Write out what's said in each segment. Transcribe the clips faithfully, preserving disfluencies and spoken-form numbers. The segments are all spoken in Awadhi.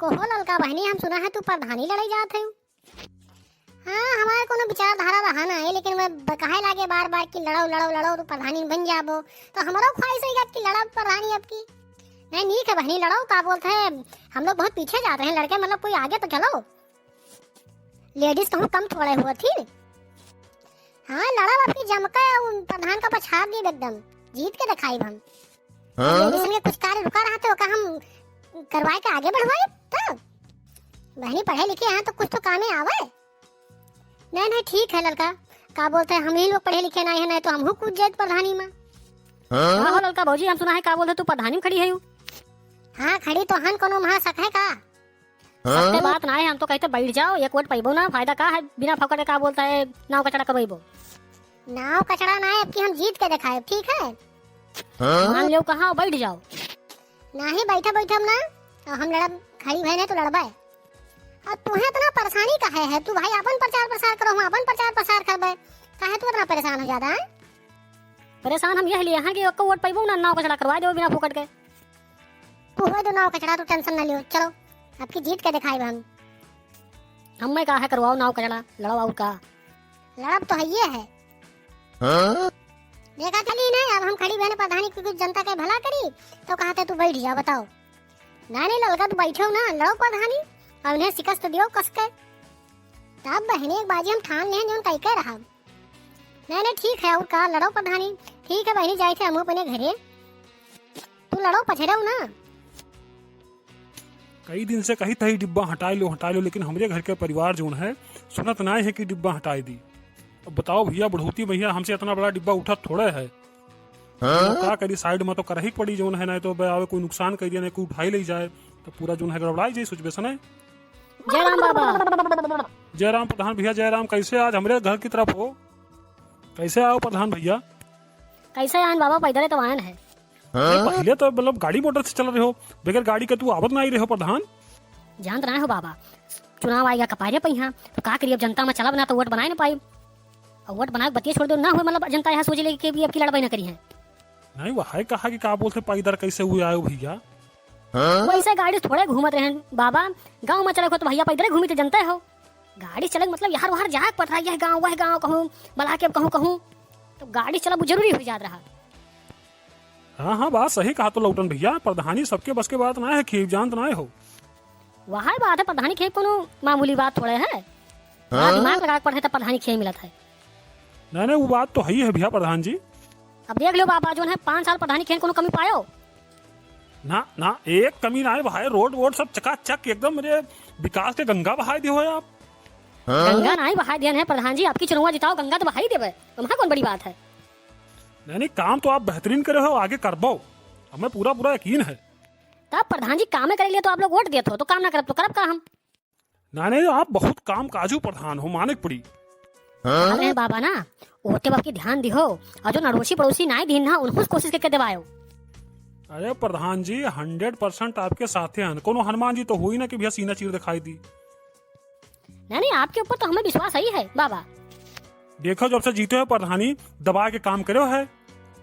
कहो ललका बहिनी, हम सुना है तू प्रधानी लड़ाई जात है। हाँ, हमार कोनो विचारधारा रहा ना है, लेकिन मैं ब-, कहे लागे बार बार कि लड़ो, लड़ो, लड़ो, तो प्रधानी बन जाबो, तो हमरो ख्वाहिश होइगा कि लड़ब प्रधानी अब की। नहीं, नीक है बहिनी, लड़ो, का बोलत है, हम लोग बहुत पीछे जात हैं लड़के, मतलब कोई आगे तो चलो। Ladies कहूँ कम थोड़े हुआ थी। हाँ, लड़ब अब की जमके, उन प्रधान का पछाड़ दीब एकदम, जीत के देखाइब हम। हाँ? Ladies के कुछ कार्य रुका रहा तो ओका हम करवाए के आगे बढ़वाए, तो बहिनी पढ़े लिखे हैं तो कुछ तो कामे आवे। नहीं, नहीं, ठीक है ललका, का बोलत है, हम ही लोग पढ़े लिखे नहीं है, नहीं तो हमहू कूद जाइत प्रधानी में। हाँ? का हो ललका भौजी, हम सुना है का बोलत है तू प्रधानी में खड़ी है यू? हाँ, खड़ी तो हन, कोनो महा शक है का? हाँ? शक के बात ना है, हम तो कहते बैठ जाओ, एक वोट पैबो ना, फायदा का है बिना फोकट के, का बोलत है, नाव कचड़ा करवाइबो। नाव कचड़ा ना है, अब की हम जीत के देखाएब, ठीक है? हाँ? मान लियो कहाँ, बैठ जाओ। नाही, बैठब, बैठब ना, अब हम लड़ब, खड़ी भए नहीं तो लड़बे। अब तुहे इतना परेशानी काहे है? तू भाई अपन प्रचार प्रसार करो, हम अपन प्रचार प्रसार करबे, काहे तू इतना परेशान हो जाता है? परेशान हम यह लिए हैं कि एको वोट पैबो ना, नाव कचड़ा करवा देबो बिना फोकट के। तू होए दो नाव कचड़ा, तू tension ना लियो, चलो, अब की जीत के देखाइब हम। हमें का है, करवाओ नाव कचड़ा, लड़ो और का। लड़ब तो हइये है। हाँ? देखा चली ना, अब हम खड़ी बहन प्रधानी की कुछ जनता के भला करी, तो कहते तू बैठ जाओ, बताओ। ना नहीं ललका, तू बैठो ना, लड़ो प्रधानी, अब इन्हें शिकस्त दियो कस के। तब बहनी एक बाजी हम ठान लें, जौन कई के रहा। नहीं, नहीं, ठीक है, और का, लड़ो प्रधानी। ठीक है बहनी, जाए थे हम अपने घरे। तू लड़ो पछेड़ो ना। कई दिन से कही थी डिब्बा हटाए लो, हटाए लो, लेकिन हमरे घर के परिवार जौन है, सुनत नाय है कि डिब्बा हटाए दी। अब बताओ भैया, बुढ़ौती भैया, हमसे इतना बड़ा डिब्बा उठत थोड़े है। हाँ? तो का करी, side में तो करही के पड़ी जौन है, नहीं तो बे आवे कोई नुकसान कर दिया, नहीं कोई उठाई ले जाए, तो पूरा जौन है गड़बड़ाई जाए situation है। जय राम बाबा। जय राम प्रधान भैया, जय राम। कैसे आज हमरे घर की तरफ हो? कैसे आओ प्रधान भैया? कैसे आयन बाबा, पैदल तो आयन है। हाँ? पहले तो मतलब गाड़ी मोटर से चल रहे हो, बगैर गाड़ी के तू आवत ना आई रहे हो प्रधान। जानत ना हो बाबा, चुनाव आएगा कपारे पे यहाँ, तो का करी, अब जनता में चलब ना तो वोट बनाए ना पाई। और वोट बनाए बतिया छोड़ दो ना हो, मतलब जनता यहाँ सोच ले कि अब की लड़ाई ना करी है। नहीं, वह है कहा कि का बोलते पैदल कैसे हुए आयो भैया? हाँ? वैसे गाड़ी थोड़े घूमत रहन बाबा, गाँव में चले हो तो भैया पैदल घूमी तो जनते हो। गाड़ी चले मतलब यार वहार जाए के पड़ रहा है, यह गाँव वह गाँव कहूँ, बला के कहूँ कहूँ, तो गाड़ी चला जरूरी हो जात रहा। हाँ, हाँ, बात सही कहा तो लौटन भैया, प्रधानी सबके बस के बात ना है, खेप जानत ना हो। वह बात है, प्रधानी खेप कोनो मामूली बात थोड़े है। बड़ा हाँ? दिमाग लगा के पढ़े तब प्रधानी खेप मिलत है। नहीं, नहीं, वो बात तो है ही है भैया प्रधान जी। अब देख लो बाबा, जौन है पाँच साल प्रधानी खेन कोनो कमी पायो? ना, ना, एक कमी ना है भाई, रोड वोड सब चकाचक एकदम, अरे विकास के गंगा बहाए दियो है आप। हाँ? गंगा ना ही बहाए दियन है प्रधान जी, आपकी चुनाव जिताओ, गंगा तो बहाई देवे, तो वहाँ कौन बड़ी बात है? नहीं, नहीं, काम तो आप बेहतरीन करे हो, आगे करबो, हमें पूरा पूरा यकीन है। तब प्रधान जी कामे करे लिए तो आप लोग वोट देत हो, तो काम ना करब तो करब का हम? ना, नहीं, आप बहुत काम काजू प्रधान हो, माने के पड़ी। हाँ? अरे बाबा ना, ओते बाप की ध्यान दिहो, और जो अड़ोसी पड़ोसी नाई दीन ना, उनको कोशिश करके दिवायो। अरे प्रधान जी, hundred percent आपके साथे हन, कोनो हनुमान जी तो होई ना कि भैया सीना चीर दिखाई दी। नहीं, नहीं, आपके ऊपर तो हमें विश्वास ही है बाबा। देखो, जब से जीते हो प्रधानी, दबा के काम करो है,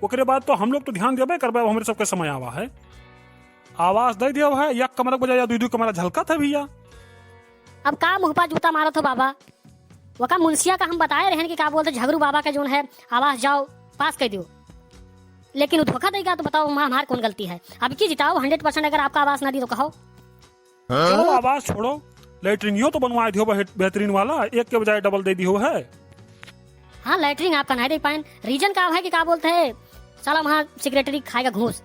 ओकरे बाद तो हम लोग तो ध्यान देबे करबे, अब हमरे सबके समय आवा है। आवास दे दियो है, एक कमरा के बजाय या दुई दुई कमरा झलकत है भैया। अब का मुँह पर जूता मारत हो बाबा? वका मुंशिया का हम बताए रहन कि का बोलते झगरू बाबा के जौन है आवास जाओ पास कर दियो, लेकिन वो धोखा देगा। तो बताओ वहाँ हमार कौन गलती है? अब की जिताओ, hundred percent अगर आपका आवास ना दी तो कहो। चलो, आवास छोड़ो, लैट्रिनियो तो बनवा दियो बेहत-, बेहतरीन वाला, एक के बजाय double दे दियो है। हाँ, लैट्रिन आपका नहीं दे पाएन। Reason का है कि का बोलते हैं, साला वहाँ secretary खाएगा घूस,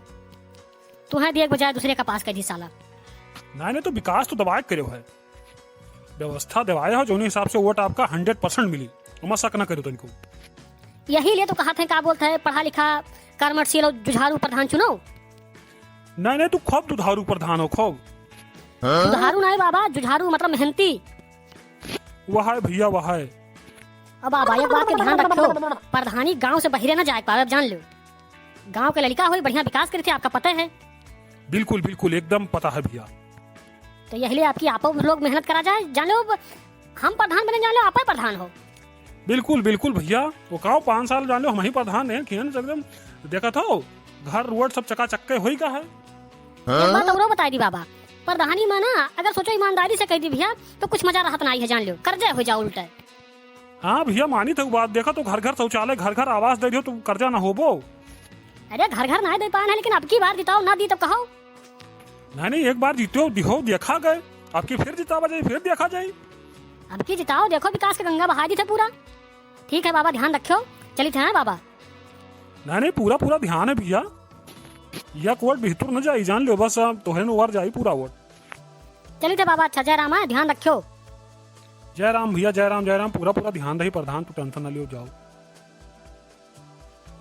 तुम्हें दिए के बजाय दूसरे का पास कर दी साला। नहीं, नहीं, तो विकास तो दबाए के करो है, व्यवस्था दबाए हो, जौन हिसाब से वोट आपका hundred percent मिली, ओमा शक ना करो तनिको। यही लिए तो कहा थे, का बोलते हैं, पढ़ा लिखा, कर्मशील और जुझारू प्रधान चुनो। नहीं, नहीं, तू खूब दुधारू प्रधान हो, खूब। हाँ? दुधारू नहीं बाबा, जुझारू मतलब मेहनती। वह है भैया, वह है। अब बाबा, एक बात के ध्यान रखो, प्रधानी गांव से बहिरे ना जाए पावे, अब जान लो। गांव के लड़का होई, बढ़िया विकास करे थे, आपका पता है। बिल्कुल, बिल्कुल, एकदम पता है भैया। तो यही लिए आपकी आपो लोग मेहनत करा जाए, जान लो, हम प्रधान बने, जान लो, आप ही प्रधान हो। बिल्कुल, बिल्कुल भैया, वो काओ पाँच साल जान लो, हम ही प्रधान हैं, खियन से एकदम देखत हो, घर रोड सब चकाचक के होई का है। एक बात औरो बताई दी बाबा, प्रधानी मा ना, अगर सोचो ईमानदारी से कहि दी भइया, तो कुछ मजा रहत नाहीं है, जान ल्यो, कर्जा होइ जाओ उल्टा। हाँ भइया, मानित है उ बात। देखो तो घर घर शौचालय, घर घर आवास दे दियो, तो कर्जा ना होबो। अरे घर घर नाहीं दे पाएन है, लेकिन अब की बार जिताओ, ना दी तब कहो। नाहीं, नाहीं, एक बार जीतो, दिहो, देखा गए। अब की फिर जितावा जाई, फिर देखा जाई। अब की जिताओ, देखो विकास के गंगा बहाय दीथे पूरा। ठीक है बाबा, ध्यान रख्यो, चलित है बाबा। नाहीं, नाहीं, पूरा, पूरा ध्यान है भइया। या वोट भितुर न जाई, जान ल्यो, बस, अ, तोहरे न ओर जाई पूरा वोट। चलित है बाबा, अच्छा, जय राम, आए, ध्यान रख्यो। जय राम भइया, जय राम, जय राम, पूरा, पूरा ध्यान रही प्रधान, तू tension न लियो, जाओ।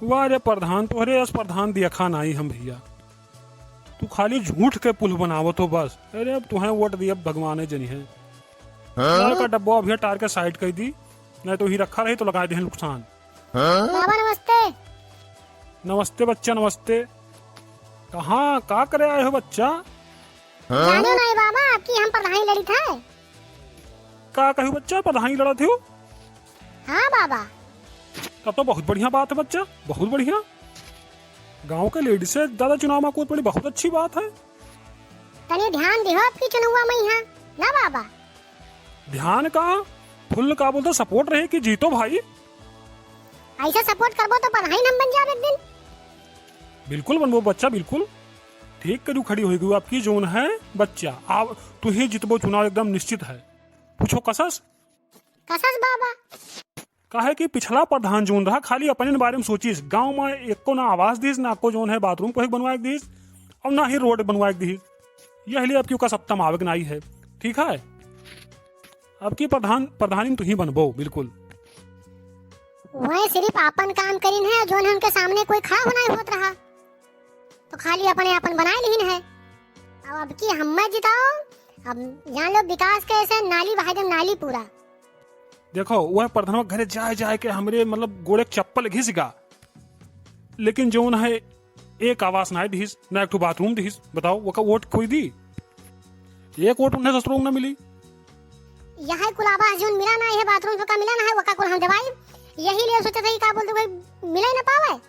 वाह रे प्रधान, तोहरे अस प्रधान देखा नाहीं हम भइया। तू खाली झूठ के पुल बनावत हो बस। अरे अब तुहें वोट दिया, अब भगवान है जनी है। हाँ? का डब्बा भइया टार के side कइ दी, नाहीं तो ही रखा रही तो लगाए देहन नुकसान। हाँ? बाबा नमस्ते। नमस्ते बच्चा, नमस्ते। कहाँ, का करे आए हो बच्चा? हाँ? जानो नाहीं बाबा, अब की हम प्रधानी लड़ित है। का कही बच्चा, प्रधानी लड़त हो? हाँ बाबा। तब तो बहुत बढ़िया बात है बच्चा, बहुत बढ़िया। गाँव के ladies से ज्यादा चुनाव मा कूद पड़ी, बहुत अच्छी बात है। तनी ध्यान दिहो अब की चुनौवा मा इहाँ, ना बाबा? ध्यान का, full का बोलते support रहे कि जीतो भाई। ऐसे support करबो तो प्रधान हम बन जाब एक दिन। बिल्कुल बनबो बच्चा, बिल्कुल। ठीक करू खड़ी होइ गई आपकी जौन है बच्चा। आप, तू ही जितबो चुनाव एकदम निश्चित है। पूछो कसस। कसस बाबा। काहे कि पिछला प्रधान जौन रहा, खाली अपने बारे मा सोचिस, गाँव मा एको ना आवास दिस, ना को जौन है bathroom को एक बनवाए दिस, और ना ही road बनवाए दिस। यह लिए अब की ओका सत्ता मा आवे के नाई है, ठीक है? अब की प्रधान, प्रधानी तू ही बनबो, बिल्कुल। वह सिर्फ आपन काम करिन है, जौन है उनके सामने कोई खड़ा हो नाई होत रहा। तो खाली अपने आपन बनाए लिहिन है। अब, अब की हम्मे जिताओ, अब जान लो विकास के ऐसे नाली बहाई देम, नाली पूरा। देखो, वह प्रधानवा घरे जाए जाए के हमरे मतलब गोड़े के चप्पल घिस गा, लेकिन जौन है एक आवास ना दिहिस, ना एक ठो bathroom दिहिस। बताओ, वका वोट कोई दी? एक वोट उन्हें ससुरों ना मिली। यह कुल आवास जौन मिला ना, यह bathroom का मिला ना है, वका कुल हम देवाई। यही लिए सोचे थे कि का बोलते कोई मिले ना पावे।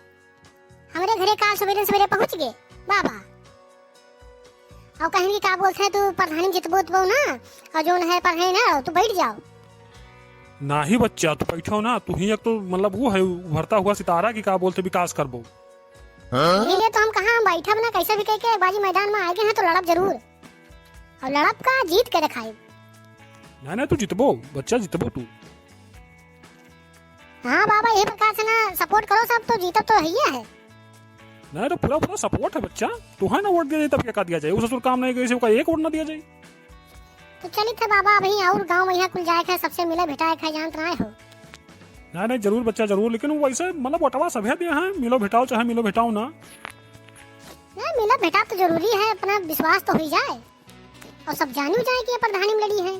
हमरे घरे काल सवेरे सवेरे पहुँच गए बाबा। और कहेन कि का बोलते हैं, तू प्रधानी जितबो उतबो ना, और जौन है पढ़े ना, तू बैठ जाओ। नाही बच्चा, तू बैठो ना, तू ही एक तो मतलब वो है उभरता हुआ सितारा कि का बोलते विकास करबो। हाँ? यही लिए तो हम कहा हम बैठब ना, कैसे भी कह के एक बाजी मैदान मा आए गए हैं तो लड़ब जरूर। और लड़ब का जीत के दिखाई। ना, ना, तू जितबो, बच्चा जितबो तू। हाँ बाबा, यही प्रकार से ना support करो सब, तो जीतब तो है ही है। नहीं तो पूरा पूरा support है बच्चा, तू है ना वोट दिया जाए तब क्या कर दिया जाए, वो ससुर काम नहीं गई, उसका एक वोट ना दिया जाए। तो चलित है बाबा, अभी और गाँव मा यहाँ कुल जाए के है, सबसे मिले भेटाए के है, जानत ना हो। नहीं, नहीं, जरूर बच्चा, जरूर, लेकिन वो वैसे मतलब वोटवा सभे दिए हैं, मिलो भेटाओ चाहे मिलो भेटाओ ना। नहीं, मिला भेटा तो जरूरी है, अपना विश्वास तो हुई जाए और सब जानू जाए कि ये प्रधानी मा लड़ी है।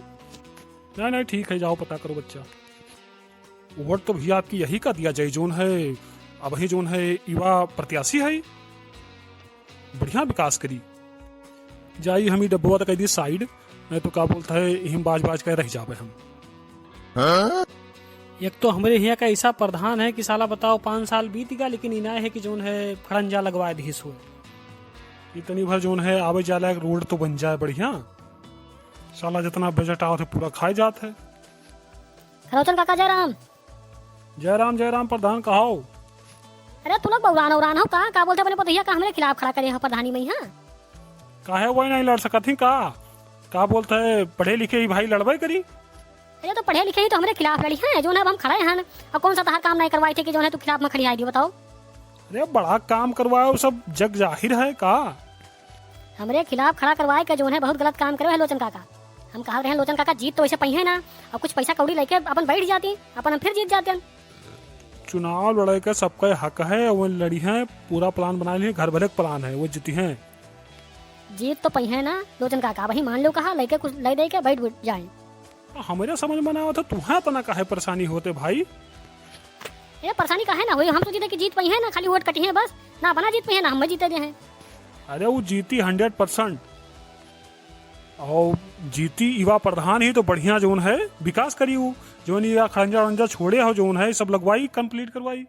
नहीं, नहीं, ठीक है, जाओ पता करो बच्चा। वोट तो भैया आपकी यही का दिया जाए, जौन है, अबही जौन है, युवा प्रत्याशी है, बढ़िया विकास करी। जाई हम ई डब्बवा तक दी side, नहीं तो का बोलता है, इहिम बाज बाज के रह जाबे हम। हाँ? एक तो हमरे हियाँ का ऐसा प्रधान है कि साला बताओ, पाँच साल बीत गया, लेकिन इनाय है कि जौन है, खड़ंजा लगवाए दिहिस हुए। इतनी भर जौन है, आवे जाए लायक रोड तो बन जाए बढ़िया। साला जितना बजट आवत है, पूरा खाए जात है। खरोचन काका, जय राम। जय राम, जय राम प्रधान, कहो। अरे तू लोग बौरान औरान हो का? का बोलते अपने पतोहिया का हमरे खिलाफ खड़ा करे हो प्रधानी मा इहाँ? काहे वही नहीं लड़ सकत ही का? का बोलते है, पढ़े लिखे ही भाई लड़बे करी। अरे तो पढ़े लिखे ही तो हमरे खिलाफ लड़ी हैं, जौन है अब हम खड़े हैं, और कौन सा तहार काम नहीं करवाई थे कि जौन है तू खिलाफ मा खड़ी आई दी, बताओ। अरे बड़ा काम करवाए, वो सब जग जाहिर है का? हमरे खिलाफ खड़ा करवाए के जौन है बहुत गलत काम करे है लोचन काका। हम कहा रहे हैं लोचन काका जीत तो वैसे पहिए ना, और कुछ पैसा कौड़ी लेके अपन बैठ जाती, अपन हम फिर जीत जाते हैं। चुनाव लड़े के सबका हक है, वो लड़ी हैं, पूरा plan बना लिए, घर भरे के plan है, वो जीती हैं। जीत तो पहिए ना लोचन काका, वही मान लो कहा लेके कुछ ले दे के बैठ जाए। हमरे समझ मा ना आवत है, तुहें इतना काहे परेशानी होते भाई? ए, परेशानी काहे ना होई, हम सोची थे कि जीत पहिए ना, खाली वोट कटी है बस, ना अपना जीत पहिए ना हम जीते दे हैं। अरे वो जीती hundred percent, और जीती युवा प्रधान ही तो बढ़िया जौन है विकास करी, वो जौन ये खड़ंजा वड़ंजा छोड़े हो जौन है सब लगवाई, complete करवाई।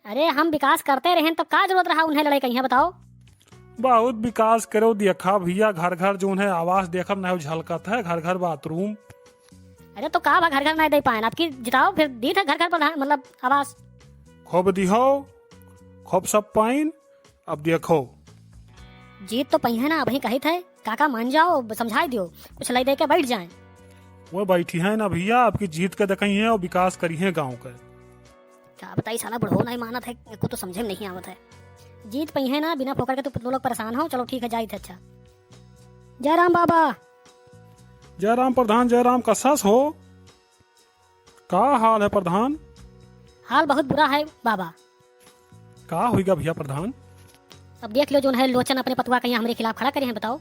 अरे हम विकास करते रहेन तब का जरूरत रहा उन्हें लड़े कहिया बताओ? बहुत विकास करो, देखा भैया, घर घर जौन है आवास देखब ना, झलकत है घर घर बाथरूम। अरे तो का बा, घर घर नहीं दे पाए, अब की जिताओ फिर, दीत है घर घर प्रधान, मतलब आवास। खूब दिहो, खूब सब पाइन, अब देखो। जीत तो पहिए ना, अबहीं कहित है, काका मान जाओ, समझाई दियो, कुछ लई दे के बैठ जाए। वो बैठी है ना भैया, अब की जीत के देखई है और विकास करी है गाँव के। का बताई साला, बुढ़ो नहीं मानत है, एको तो समझे में नहीं आवत है। जीत पहिए ना, बिना फोकट के तो तुम लोग परेशान हो। चलो ठीक है, जाइत है। अच्छा, जय राम बाबा। जय राम प्रधान, जय राम। कसस हो? का हाल है प्रधान? हाल बहुत बुरा है बाबा। का होइगा भैया प्रधान? अब देख लो, जौन है लोचन अपने पतुआ के यहाँ हमरे खिलाफ खड़ा करे हैं, बताओ।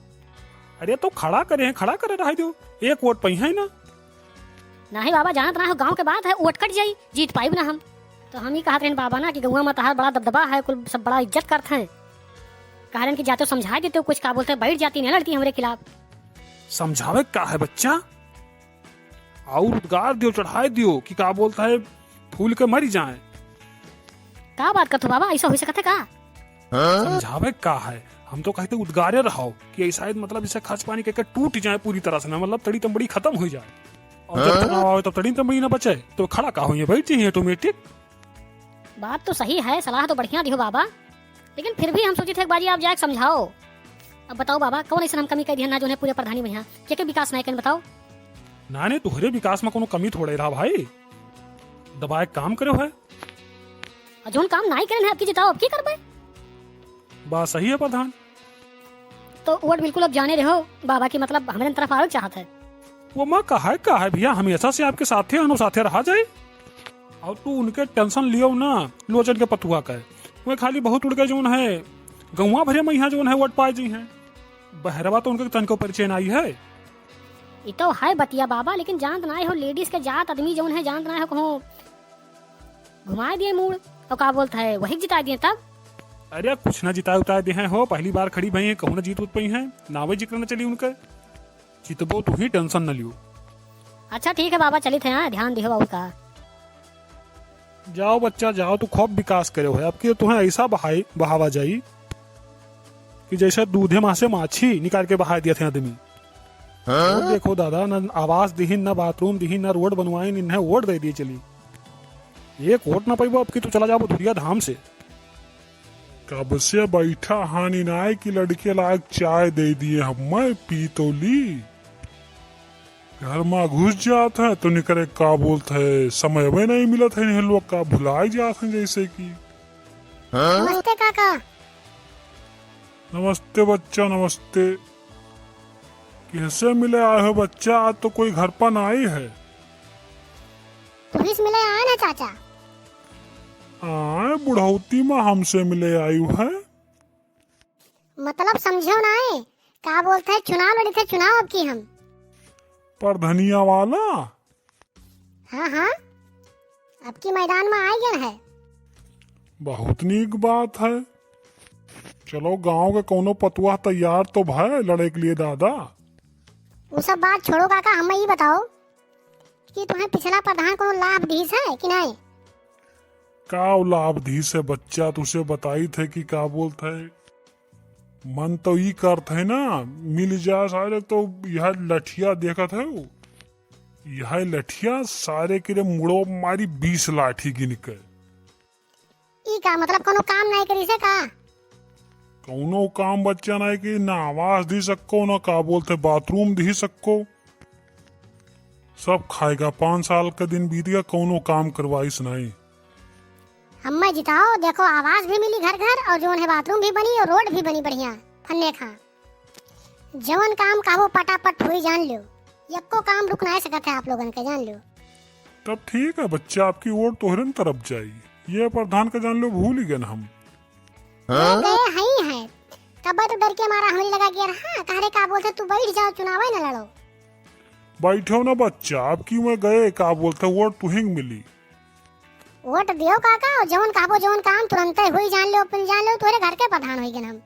अरे तो खड़ा करे हैं, खड़ा करे रहा दो, एक वोट पइहैं ना। नाही बाबा, जानत ना हो, गाँव के बात है, वोट कट जाई, जीत पाइब ना हम। तो हम ही कहत रहन बाबा ना कि गौवा में तहार बड़ा दबदबा है, कुल सब बड़ा इज्जत करत हैं। कह रहन कि जाते समझाए देते हो कुछ, का बोलते हैं, बैठ जाती, नहीं लड़ती हमरे खिलाफ। समझावे का है बच्चा, और उद्गार दियो, चढ़ाए दियो कि का बोलता है, फूल के मरी जाए। का बात करत हो बाबा, ऐसा हो सकत है का? समझावे का है, हम तो कहते उद्गारे रहो कि ऐसा है, मतलब जैसे खर्च पानी करके टूट जाए पूरी तरह से ना, मतलब तड़ी तंबड़ी खत्म हो जाए। और जब चुनाव आवे तब तड़ी तंबड़ी ना बचे, तो खड़ा का होइए, बैठ जाइए ऑटोमेटिक। बात तो सही है, सलाह तो बढ़िया दियो बाबा, लेकिन फिर भी हम सोचित है एक बाजी आप जाके समझाओ। अब बताओ बाबा, कौन ऐसा हम कमी कह दिया ना, जौन है पूरे प्रधानी में यहाँ के, के विकास नहीं करें, बताओ। ना, नहीं, तुहरे विकास में कोनो कमी थोड़े रहा भाई, दबाए काम करे है। और जौन काम नहीं करें है, अब की जिताओ, अब की करबे? बात सही है प्रधान। तो वोट बिल्कुल अब जाने रहो बाबा की, मतलब हमरे तरफ आवे चाहत है। वो माँ का है, का है भैया, हमेशा से आपके साथे हन, साथे रहा जाए। और तू उनके टेंशन लियो ना, लोचन के पतुआ का है। वो खाली बहुत उड़ के जौन है, गौवा भरे में यहाँ जौन है वोट पाए जी हैं। बहरवा तो उनके तनको परिचय ना आई है। ई तो है बतिया बाबा, लेकिन जानत ना हो, लेडीज के जात आदमी जौन है, जानत ना हो, कहूँ घुमाए दिए मूड़, और का बोलता है, वही जिता दिए तब। अरे कुछ ना जिताए उताए दे हैं हो, पहली बार खड़ी भई हैं, कहूँ ना जीत उत पई हैं, नावे जिक्र न चली उनके। जितबो तू ही, टेंशन न लियो। अच्छा ठीक है बाबा, चलित है, हाँ, ध्यान दिहो और का। जाओ बच्चा जाओ, तू खूब विकास करे हो, अब की तुम्हें ऐसा बहाई बहावा जाई कि जैसे दूधे माँ से माछी निकाल के बहाए दिया थे आदमी। हाँ? और देखो दादा, न आवास दिहिन, न बाथरूम दिहिन, न रोड बनवाइन, इन्हें वोट दे दिए चली। एक वोट ना पाइबो, अब की तू चला जाबो धुरिया धाम से। कब से बैठा हानि नाय कि लड़के लाग चाय दे दिए, हम मैं पी तो ली। घर में घुस जात है तो निकरे का बोलत है, समय में नहीं मिलत है, नहीं लोग का भुलाई जात है जैसे कि। नमस्ते काका। नमस्ते बच्चा, नमस्ते। किससे मिले आए हो बच्चा? आज तो कोई घर पर ना आई है। पुलिस मिले आए ना चाचा। आए बुढ़ौती में हमसे मिले आयु है। मतलब समझो ना है, का बोलते हैं, चुनाव लड़ी थे, चुनाव अब की हम। परधनिया वाला? हाँ, हाँ, अब की मैदान में आ गया है। बहुत नीक बात है। चलो, गांव के कौनो पतुआ तैयार तो भय लड़े के लिए दादा। वो सब बात छोड़ो काका, हमें ये बताओ कि तुम्हें पिछला प्रधान कोनो लाभ दीस है कि नहीं? का लाभ दीस है बच्चा, तुसे बताई थे कि का बोलत है। मन तो ई करत है ना, मिल जाए सारे, तो यह लठिया देखत है वो, यह लठिया सारे के रे मुड़ो मारी बीस लाठी गिन के। ई का मतलब, कोनो काम नहीं करी से का? कौनो काम बच्चा नहीं की, ना आवास दी सक्को, ना का बोलते बाथरूम दी सक्को। सब खाएगा, पाँच साल का दिन बीत गया, कौनो काम करवाइस नहीं। हम्मे जिताओ, देखो आवास भी मिली घर घर, और जोन है बाथरूम भी बनी और रोड भी बनी बढ़िया फन्ने खा। जवन काम कहबो पटापट होई जान लो, यक्को काम रुक ना सकत है आप लोगन के जान लो। तब ठीक है बच्चा, आपकी वोट तोहरन तरफ जाई। ये प्रधान का जान लो भूल ही गए हम। हाँ? गए हई है, तब तो डर के मारा हमरी लगा गया रहा। कह रहे का बोलते तू बैठ जाओ, चुनाव है ना लड़ो। बैठो ना बच्चा, आपकी मैं गए का बोलते वोट तुहिंग मिली। वोट दियो काका, और जवन कहबो जवन काम तुरंते होई जान लो, अपन जान लो तोरे घर के प्रधान होई गन हम।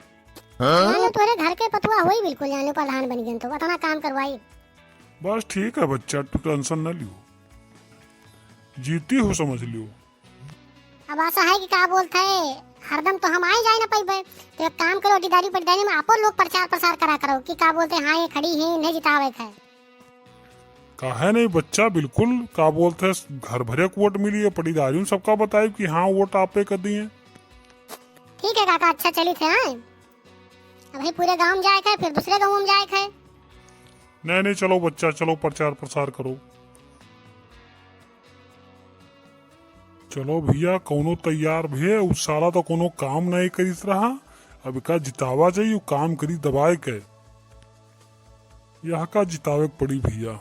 हाँ? जान लो तोरे घर के पतुआ होई बिल्कुल, जान लो प्रधान बनी गन तो अतना काम करवाई। बस ठीक है बच्चा, तू टेंशन ना लियो, जीती हो समझ लियो। अब ऐसा है कि का बोलते है, हरदम तो हम आए जाए ना पइबे। तो एक काम करो, अड्डीदारी पट्टीदारी में आपो लोग प्रचार प्रसार करा करो कि का बोलते हैं, हाँ, ये खड़ी है, इन्हें जितावे के है। काहे नहीं बच्चा, बिल्कुल, का बोलते हैं, घर भरे के वोट मिली है, पट्टीदारी में सबका बताइब कि हाँ, वोट आपे के दिए। ठीक है काका, अच्छा चलित है, हाँ। अबहीं पूरे गाँव में जाए के है, फिर दूसरे गाँव में जाए के है। नहीं, नहीं, चलो बच्चा, चलो प्रचार प्रसार करो। चलो भइया, कउनो तैयार भे, उ साला तो कउनो काम नहीं करित रहा, अब का जितावा जाई, उ काम करी दबाए के। यह का जितावे के पड़ी भइया।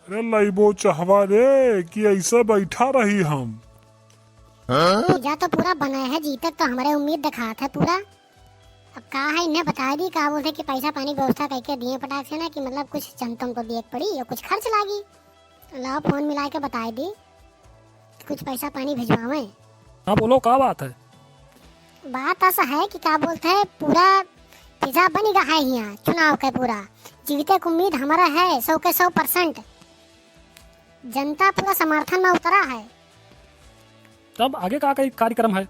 अरे लइबो चहवा रे, कि ऐसे बैठा रही हम। भइया तो पूरा बना है, जीतक तो हमरे उम्मीद दिखात है पूरा। अब का है, इन्हें बताइ दी, का बोलते कि पैसा पानी के व्यवस्था कइके दिए पटाक से ना, कि मतलब कुछ जनतन को दिए के पड़ी और कुछ खर्च लागी। लाओ फोन मिलाइ के बताइ दी कि कुछ पैसा पानी भिजवावे। हाँ बोलो, का बात है? बात ऐसा है कि का बोलते हैं, पूरा फिजा बनी गा है यहाँ चुनाव के पूरा। जीते के उम्मीद हमारा है सौ के सौ परसेंट। जनता पूरा समर्थन में उतरा है। तब आगे का कई कार्यक्रम है?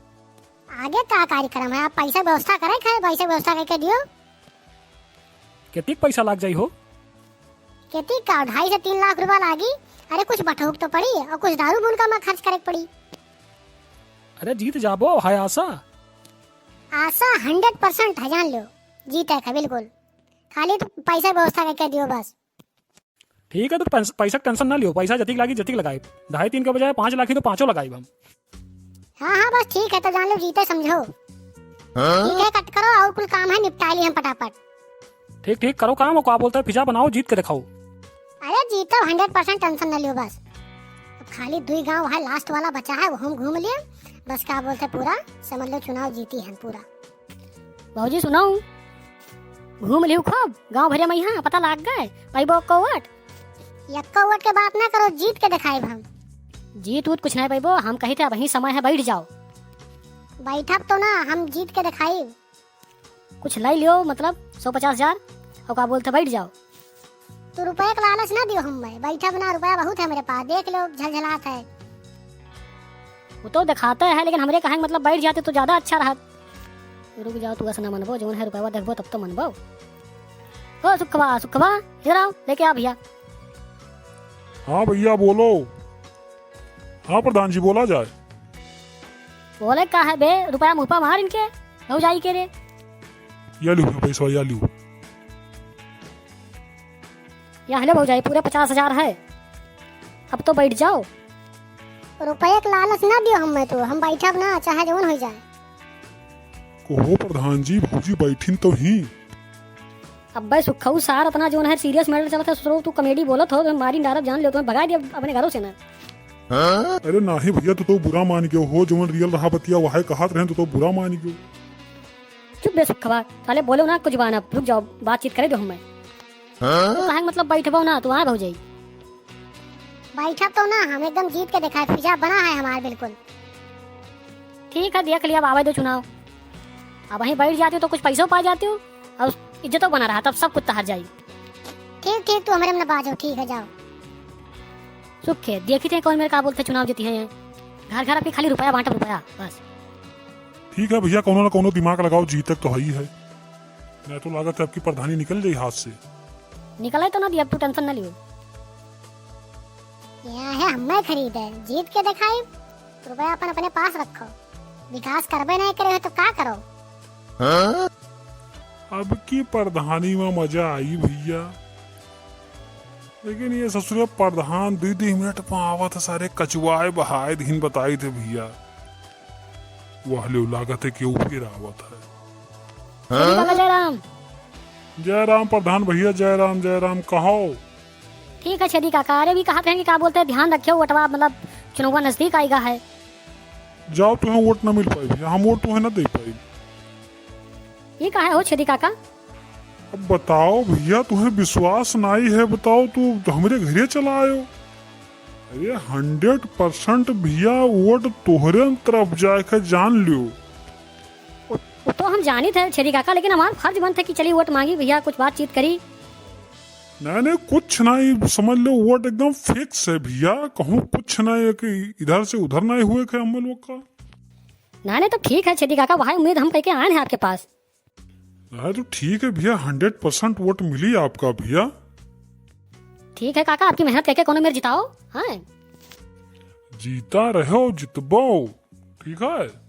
आगे का कार्यक्रम है? आप पैसा व्यवस्था करे के है, पैसा व्यवस्था कइके दियो। केतिक पैसा लाग जाई हो? केतिक का, ढाई से तीन लाख रुपया लागी। अरे कुछ बटहुक तो पड़ी और कुछ दारू बुन का में खर्च करे के पड़ी। अरे जीत जाबो, है आशा? आशा हंड्रेड परसेंट है, जान लो, जीते का बिल्कुल। खाली तू पैसा व्यवस्था कइके दियो बस। ठीक है, तो पैस-, पैसा के टेंशन ना लियो, पैसा जतिक लागी जतिक लगाई, ढाई तीन के बजाय पाँच लाखी तो पाँचों लगाई हम। हाँ, हाँ, बस ठीक है, तो जान लो जीते समझो। हाँ? ठीक है, कट करो, और कुल काम है निपटाइ ली हम फटाफट। ठीक, ठीक, करो काम, और का बोलते हैं, फिजा बनाओ, जीत के दिखाओ। अरे जीतो, हंड्रेड परसेंट टेंशन ना लियो बस। अब खाली दुई गाँव है, लास्ट वाला बचा है, वो हम घूम लिए, बस का बोलते हैं, पूरा समझ लो चुनाव जीती है पूरा। भौजी सुनाऊ, घूम लिहू खूब गाँव भरिया में, यहाँ पता लाग गए, पइबो एक्को वोट? एक्को वोट के बात ना करो, जीत के देखाइब हम। जीत उत कुछ नहीं पइबो, हम कही थे अबहीं समय है, बैठ जाओ। बैठब तो ना, हम जीत के देखाइब। कुछ लाई लियो, मतलब सौ पचास हजार, और का बोलते बैठ जाओ। तू रुपया के लालच ना दियो हमें, बैठब ना, रुपया बहुत है मेरे पास, देख लो झलझलात है। वो तो दिखाते हैं, लेकिन हमरे कहे के मतलब बैठ जाते तो ज्यादा अच्छा रहत। रुक जाओ, तू ऐसा ना मनबो, जौन है रुपया देखबो तब तो मनबो। ओ सुखवा, सुखवा, इधर आओ, लेके आ भइया। हाँ भइया बोलो। हाँ प्रधान जी बोला जाए। बोले का है बे, रुपया मुँह पर मार इनके, भौजाई के रे। या लियो पैसा, या लियो। या ले भौजाई, पूरे पचास हजार है, अब तो बैठ जाओ। रुपये के लालच ना दियो हमें तो, हम बैठब ना, चाहे जौन होइ जाए। कहो प्रधान जी, भौजी बैठिन तो ही। अब्बे सुखऊ सार, अपना जौन है serious matter चलत है, सोचो तू comedy बोलत हो, तो मारी डारब जान लियो, तुम्हें भगाइ दिया अपने घरों से ना। अरे नाही भइया, तू तो बुरा मान गयो हो, जौन real रहा बतिया वह कहत रहे, तू तो बुरा मान गयो। चुप बे सुखवा, साले बोलो ना कुछ जुबान, अब रुक जाओ, बातचीत करे दो हमें। तो कहे के मतलब बैठबो ना, तू आ भौजाई। बैठब तो ना, हम एकदम जीत के देखाइब, फिजा बना है हमार बिल्कुल। ठीक है, देख लिया, अब आवे दो चुनाव। अब वहीं बैठ जाती हो तो कुछ पैसों पा जाती हो और इज्जतों बना रहा, तब सब कुछ तहर जाई। ठीक, ठीक, तू हमरे में ना बाजो, ठीक है, जाओ। सुख है, देखी थे कौन मेरे का बोलते चुनाव जीती है। घर घर आपके खाली रुपया बांटब, रुपया, बस। ठीक है भइया, कौनो ना कौनो दिमाग लगाओ, जीतक तो हई है। नहीं तो लागत है आपकी प्रधानी निकल जाई हाथ से। निकले तो ना दिया, अब तू tension ना लियो। यहाँ है हमें खरीदे, जीत के देखाई, रुपया अपन अपने पास रखो। विकास करबे नहीं करे हो तो का करो? अब की प्रधानी में मजा आई भइया। लेकिन ये ससुरे प्रधान दुई दुई मिनट में आवत है, सारे कचुआए बहाए दिन बताई थे भइया। वह ले लागत है कि ऊ फिर आवत है। छेदी काका जयराम। जयराम प्रधान भइया, जयराम, जयराम, कहो। ठीक है छेदी काका, अरे भी कहत रहे कि का बोलते हैं, ध्यान रखियो वोटवा, मतलब चुनाव नजदीक आइगा है। जाओ, तुम्हें वोट ना मिल पाई भइया, हम वोट तुम्हें ना दे पाई। ये का है हो छेदी काका? अब बताओ भइया, तुम्हें विश्वास नाई है, बताओ, तू हमरे घरे चला आयो। अरे हंड्रेड परसेंट भइया, वोट तोहरे तरफ जाए के, जान लियो। वो, वो तो हम जानित है छेदी काका, लेकिन हमार फर्ज बनत है कि चली वोट मांगी भइया, कुछ बातचीत करी। नहीं, नहीं, कुछ नहीं, समझ लो वोट एकदम फिक्स है भइया, कहूँ कुछ नहीं है कि इधर से उधर नहीं हुए के हम लोग का। नाहीं, नाहीं, तो ठीक है छेदी काका, वही उम्मीद हम कइके आएन है आपके पास। नाहीं, तो ठीक है भइया, हंड्रेड परसेंट वोट मिली आपका भइया। ठीक है काका, आपकी मेहनत कइके कोनो मेर जिताओ। हाँ, जीता रहो, जितबो। ठीक है।